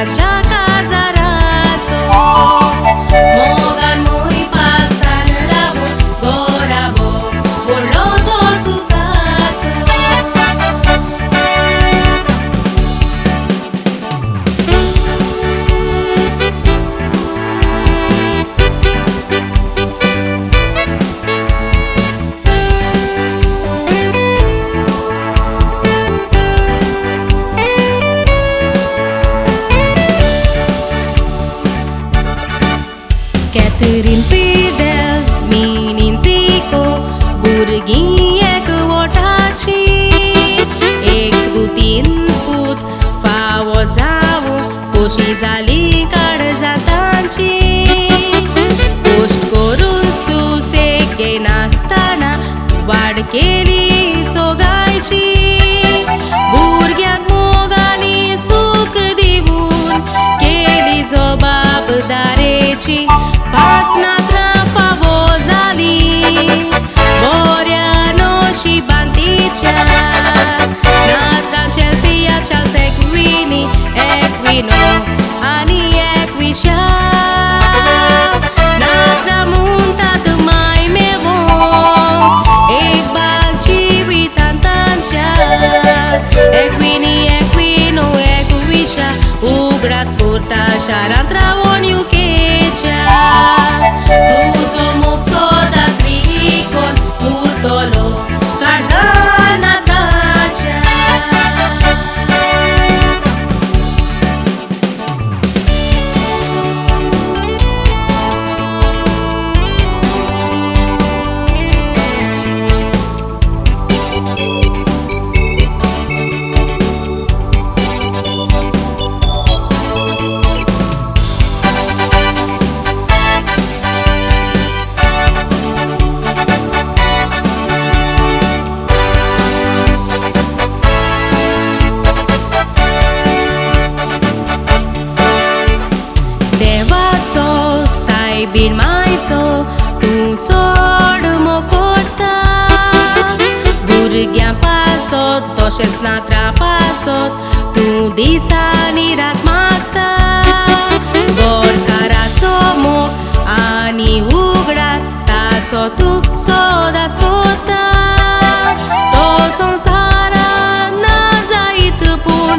नात्रांच्या काजाराचो मोगान मोय पासान रावून गोराबो व्हडलो तो सुखाचो. Catherine Fidel, Minin Zico, भुरगीं एकवटाची एक दू तीन पूत फावो जावूं खोशी जाली काळजांतांची. कश्ट करून सुसेग घेनासतना वाड केली सोगायची भुरग्यांक मोग आनी सूख दिवन केली जबाबदारेची. पांच नात्रां फावो जाली बऱ्या नशिबान तिच्या नात्रां चेल्सिया चार्ल्स एक्विनी एक्विनो आनी एक्विशा. नात्रां म्हणटात माय मेवो एक बाग जिवितान तांच्या एक्विनी एक्विनो एक्विशा उगडास करता शारांत रावोन युकेच्या. तुजो मोग सदांच रिगोन उरतलो काळजान नात्रांच्या. देवाचो सायबीण मायचो तूं चड मोग करता भुरग्यां पासत तशेंच नात्रां पासत तूं दिसांनी रात मागता. गोरकाराचो मोग आनी उगडास ताचो तूं सदांच करता. तो संवसारान ना जायत पूण